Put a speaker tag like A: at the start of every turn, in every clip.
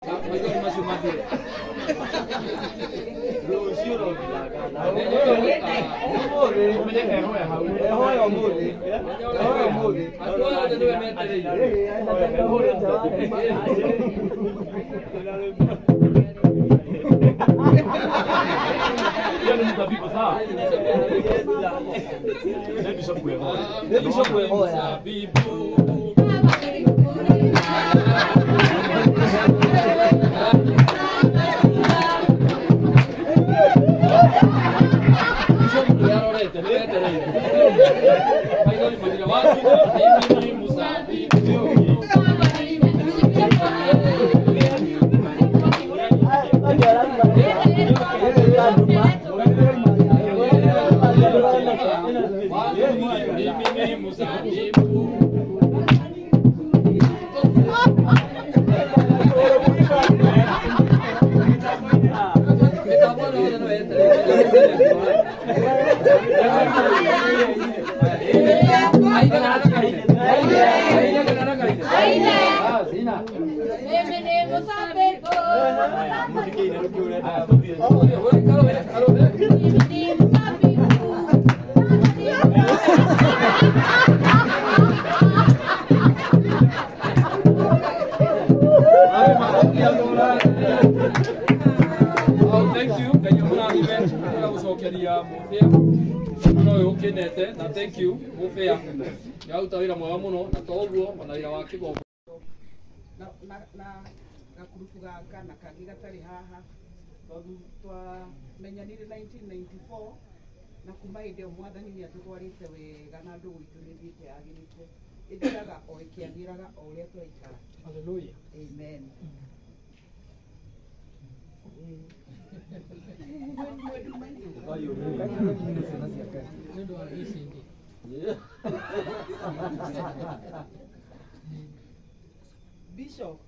A: Maithori macio mathire.
B: Ehoya ũmũthĩ. Ehoya ũmũthĩ.
A: Andũ aya othe nĩwe metereire.
B: Nĩ Bishop Ehoya.
A: Mzabibu. Bishop nĩ arorete, nĩ etereire. Maithori mathire. Wakinya, mimi ni mzabibu. Mimi ni mzabibu. Mĩtambo ĩno yothe nĩwe yetereire. Aine kana ndakaine? Aine kana ndakaine? Ah, Zina.
C: Mimi ni mzabibu. Mimi ni mzabibu.
A: Oh, thank you. Ngai amũrathime. Twenda gũcokeria mũbĩa no ũyũ ũkenete na thank you mũbĩa nĩ waruta wĩra mwega mũno na to ũguo ona wĩra wa kĩgongo
D: na gakurubu gaka na kangĩ gatarĩ haha tondũ twamenyanire 1994 na kuma hĩndĩ ĩyo mwathani nĩ atũtwarĩte wega na ndũgũ itũ nĩ ĩthiĩte yagĩrĩte ĩthiraga o ĩkĩagĩraga o ũrĩa twaikara. Amen. Bishop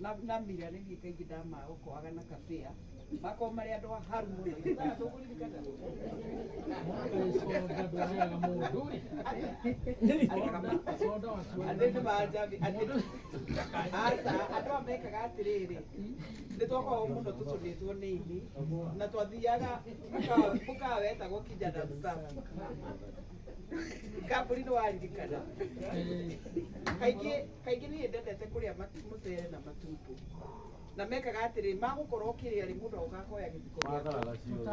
D: na Mira nĩ niĩ kaingĩ ndamaokoaga na kabĩa makorwo marĩ andũ a haru mũno. Ithaa tũkũririkana. Andũ nĩ manjambi atĩ aca andũ aya mekaga atĩrĩrĩ nĩ twakoragwo mũno tũcũnĩtwo nĩ ini na twathiaga mũkawa wetagwo kijana msafi kambuni nĩ waririkana kaingĩ kaingĩ niĩ ndendete kũrĩa mũcere na matumbĩ na mekaga atĩrĩ magũkorwo ũkĩrĩa rĩ mũndũ agoka akoya gĩciko gĩake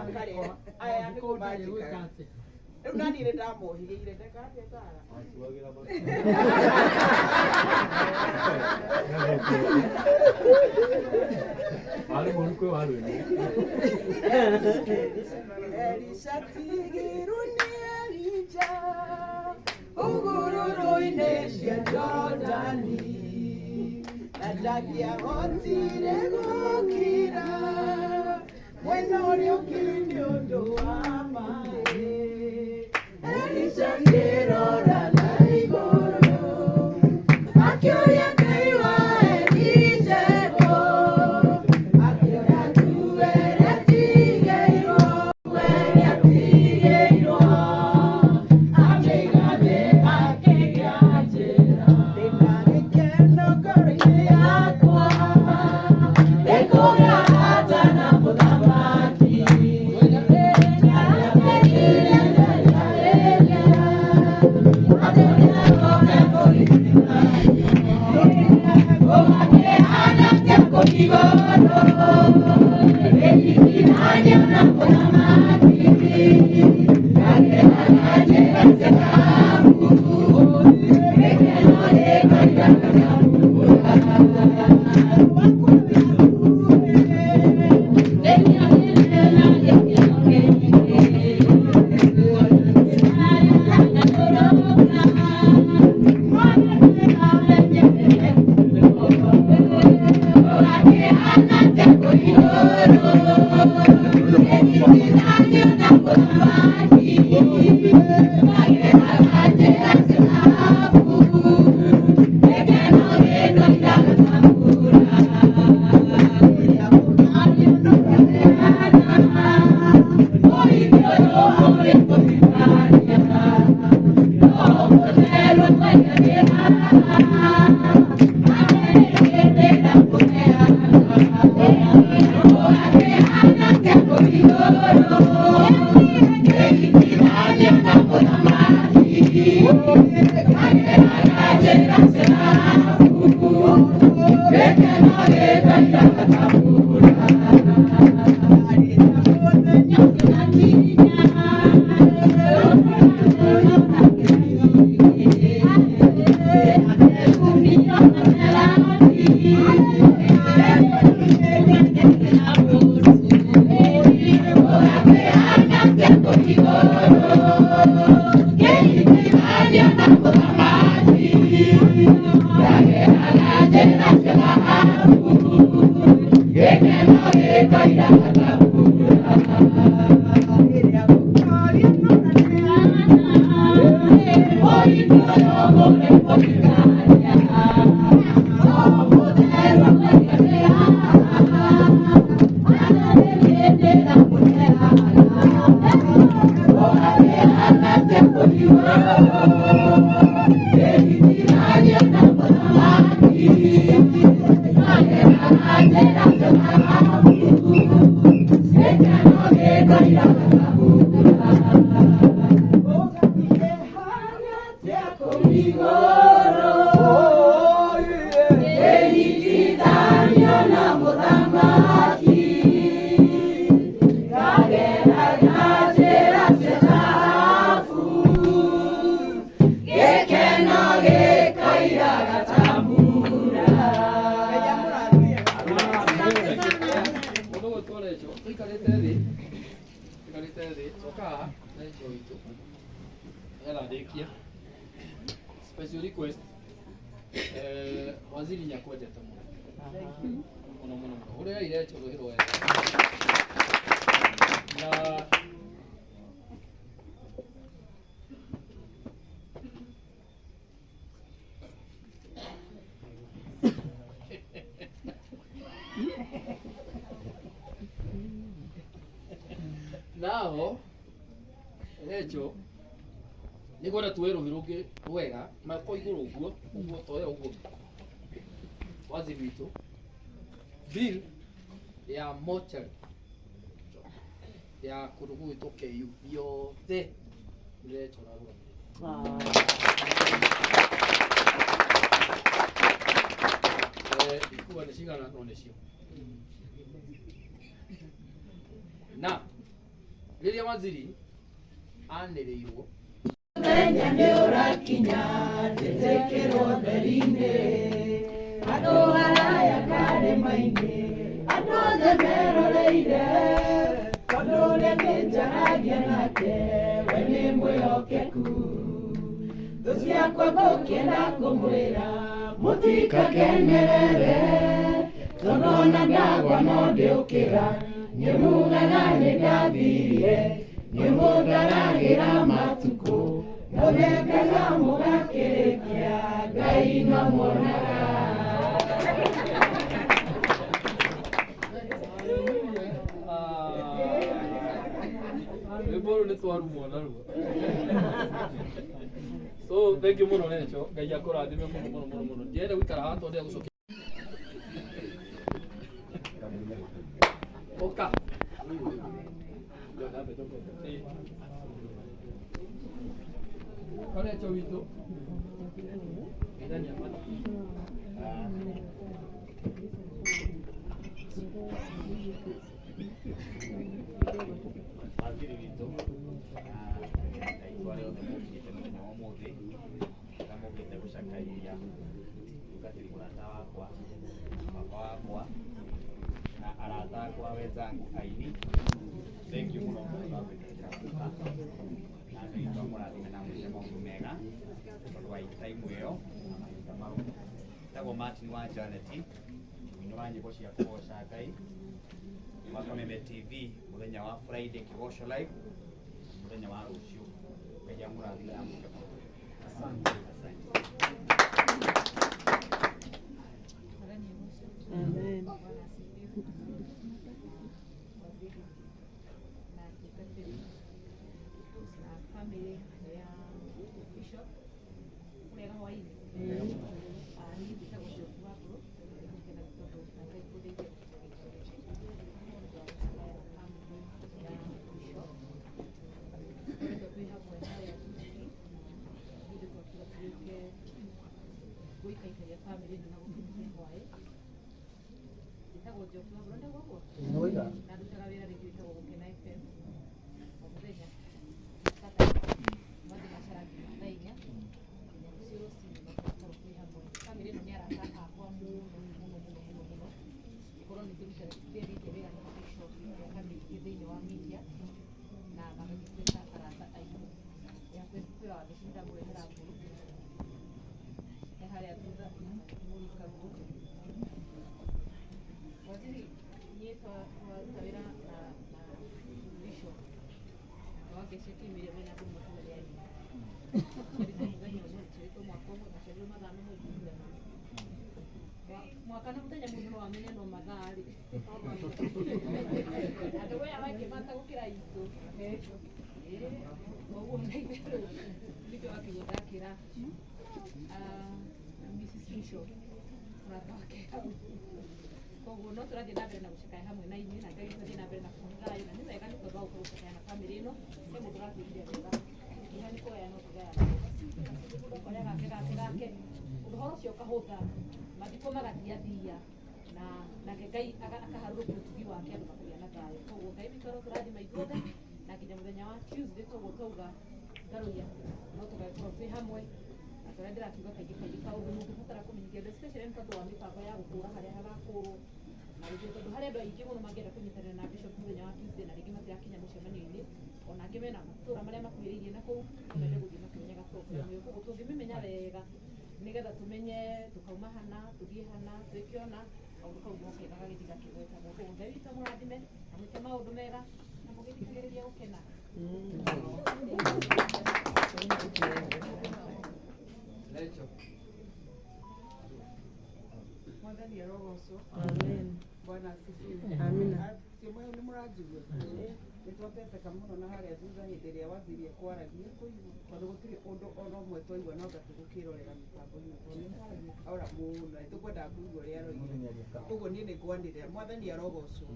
D: akarĩa aya nĩguo manjĩkaga rĩu naniĩ nĩ ndamohĩgĩire ndeka atĩa Tara? Elisha tigirwo nĩ Elija hũgũrũrũ-inĩ cia Jordani na ndangĩahotire gũkira mwena ũrĩa ũngĩ nĩ ũndũ wa maĩ. Elisha akĩrora na igũrũ akĩũria Ngai wa Elija ũ akĩona nguo ĩrĩa ĩtigĩirwo nguo ĩrĩa ĩtigĩirwo akĩiga thĩ akĩgĩa njĩra ndĩna gĩkeno ngoro-inĩ yakwa nĩkũgata na mũthamaki
A: Special request waziri nyakwendete muno muno muno muno uria irecho ruhiro wega na nao recho nigwenda tuwe ruhi rungi rwega mako iguru uguo uguo toya uguo waziri witũ bill ya mochari ya kũndũ gũgwĩtwo KU yothe nĩrechora rũgamĩrĩri ikuwa nĩ cigana no nĩcio na rĩrĩa waziri anĩrĩirwo
C: Mũthenya nĩ ũrakinya njĩtĩkĩrwo theri-inĩ andũ araya karĩma-inĩ andũ othe meroreire tondũ ũrĩa nĩnjaragia nake we nĩ mwĩhokeku thũ ciakwa ngũkĩenda kũmwĩra mũtikakenerere tondũ ona ndagwa no ndĩũkĩra nĩmugaga nĩndathirire nĩmũndaragĩra matukũ mũthekaga mũgakĩrĩkia Ngai no muonaga.
A: Rwĩmbo rũu nĩ twarumwo naruo. So thank you mũno Recho, Ngai akũrathime mũno mũno mũno mũno. Ndienda gũikara haha tondũ ndĩrenda gũcokia. Ũka. Karecho witũ. Geithania bata.
E: Waziri witũ aitũ arĩa othe mokĩte mũthenya wa ũmũthĩ na mokĩte gũcakaithia mũtungatĩri mũrata wakwa baba wakwa na arata akwa wenzangu aini thank you mũno mũno wa gwĩtĩkĩra gũka na Ngai witũ amũrathime na amwĩke maũndũ mega tondũ wa time ĩyo na mahinda mau. Njĩtagwo Martin wa Janet, mũini wa nyĩmbo cia kũgoca Ngai wa Kameme TV mũthenya wa Friday Kĩgoco Live mũthenya wa rũciũ. Ngai amũrathime na amwĩke maũndũ mega. Asante. Asante.
D: Amen.
F: Njĩtagwo Njoki wa Mbura nĩguo ũguo?
B: Nĩwoiga.
F: Na ndutaga wĩra rĩngĩ wĩtagwo Gũkena FM o mũthenya Saturday mothe macaragia thaa 4 nginya rũciũ rũcinĩ no tũgakorwo twĩ hamwe. Bamĩrĩ ĩno nĩ arata akwa mũno mũno mũno mũno mũno, gũkorwo nĩ tũrutithĩtie wĩra na Bishop mĩaka mĩingĩ thĩinĩ wa media na magagĩtuĩka arata aitũ. Nĩ hakuhĩ kwĩra Wangeci nĩndamũrehera mbũri e harĩa thutha mũrikaguo. Waziri, niĩ twaruta wĩra na Bishop na Wangeci akiumĩria mena mbũri makiuga nĩ ya nyina. Ciarĩtwo mũthenya ũmwe, ciarĩtwo mwaka ũmwe, maciarirwo mathaa mamwe ihinda rĩmwe. Mwaka na mũthenya mũndũ no amenye no mathaa rĩ. Andũ aya mangĩmata gũkĩra itũ. Koguo na itherũ nĩkĩo wakĩguo ndakĩra Mrs. Bishop mũrata wake hau. Koguo no tũrathiĩ na mbere na gũcakaya hamwe na inyuĩ na Ngai witũ athiĩ na mbere na kũhe thayũ na nĩ wega nĩ tondũ wa gũkorwo gũcakaya na bamĩrĩ ĩno he mũndũ ũratwĩrire wega kĩeha nĩ kũgaya no tũgayana mũndũ akoya gake gake gake ũhoro ũcio ũkahũtha mathiko magathiathia na nake Ngai akaharũrũkia ũtugi wake andũ makagĩa na thayũ. Koguo Ngai witũ arotũrathima ithuothe na nginya mũthenya wa Tuesday toguo twauga Ngaruiya no tũgagĩkorwo twĩ hamwe na torĩa ndĩrakiuga kaingĩ kaingĩ kaũndũ mũngĩbatara kũmenyithia andũ especially nĩ tondũ wa mĩbango ya gũkũra harĩa hagakũrwo na rĩngĩ tondũ harĩ andũ aingĩ mũno mangĩenda kũnyitanĩra na Bishop mũthenya wa Tuesday na rĩngĩ matirakinya mũcemanio-inĩ ona angĩ mena matũra marĩa makuhĩrĩirie na kũu no mende gũthiĩ makĩmenyaga program ĩyo. Koguo tũngĩmĩmenya wega nĩgetha tũmenye tũkauma hana tũthiĩ hana twĩke ona kaũndũ kau moke gagagĩthiĩ gakĩgwetagwo. Koguo Ngai witũ amũrathime na mwĩke maũndũ mega na mũgĩthikagĩrĩria gũkena.
A: Lecho.
D: Mwathani arogocwo.
C: Amen.
D: Bwana asifiwe.
C: Amina.
D: Ciĩmwe nĩ mũranjigua? Nĩ twateseka mũno na harĩa thutha hĩndĩ ĩrĩa waziri ekwaragia tondũ gũtirĩ ũndũ ona ũmwe twaigua no anga tũgũkĩrorera mĩtambo-inĩ tondũ nĩ kwaragia kahora mũno na nĩtũkwendaga kũigua ũrĩa aroiga. Koguo niĩ nĩ ngwanĩrĩra Mwathani arogocwo.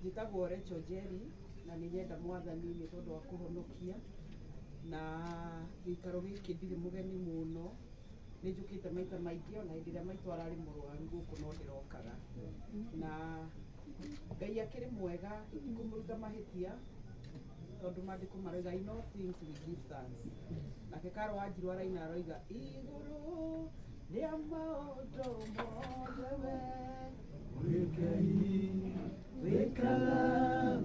D: Njĩtagwo Rachel Njeri na nĩ nyenda Mwathani nĩ tondũ wa kũhonokia na gĩikaro gĩkĩ ndirĩ mũgeni mũno nĩ njũkĩte maita maingĩ ona hĩndĩ ĩrĩa maitũ ararĩ mũrwaru gũkũ no ndĩrokaga na Ngai akĩrĩ mwega tũtikũmũruta mahĩtia tondũ maandĩko maroiga in all things we give thanks. Nake Karo Wanjiru araina aroiga igũrũ rĩa maũndũ mothe we
C: Wĩ Ngai wĩkaga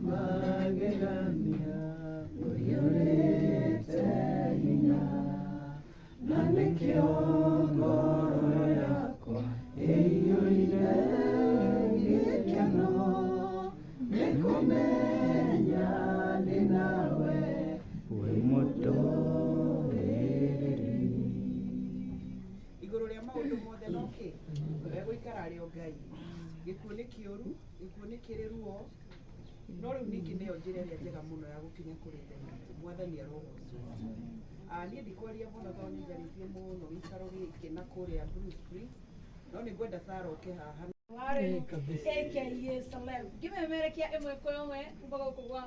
C: magegania ũiyũrĩte hinya na nĩkĩo ngoro yakwa ĩiyũire gĩkeno nĩ kũmenya ndĩ nawe wĩ mũtũũrĩrĩri.
D: Igũrũ rĩa maũndũ mothe no kĩ egũikara arĩ o Ngai. Gĩkuũ nĩ kĩũru, gĩkuũ nĩ kĩrĩ ruo, no rĩu ningĩ nĩyo njĩra ĩrĩa njega mũno ya gũkinya kũrĩ Ithe witũ. Mwathani arogocwo. Niĩ ndikwaria mũno tondũ nĩ njarĩtie mũno gĩikaro gĩkĩ na kũrĩa Blue Springs, no nĩ ngwenda Sarah oke haha.
G: Warĩ AKA Celeb ngĩmemerekia ĩmwe kwa ĩmwe kuma gũkũ gwa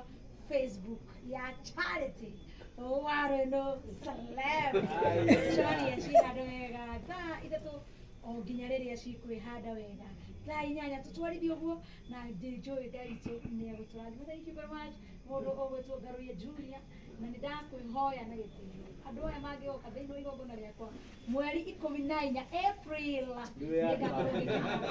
G: Facebook ya Charity Wareno Celeb coria cihanda wega thaa 3 o nginya rĩrĩa cikwĩhanda wega thaa 8 tũtwarithie ũguo na njũĩ Ngai witũ nĩ egũtũrathima. Thank you very much mũndũ ũgwĩtwo Ngaruiya Junior na nĩ ndakwĩhoya na gĩtĩo andũ aya mangĩgoka thĩinĩ wa igongona rĩakwa mweri 14 April nĩngakorwo ngĩkĩhanda.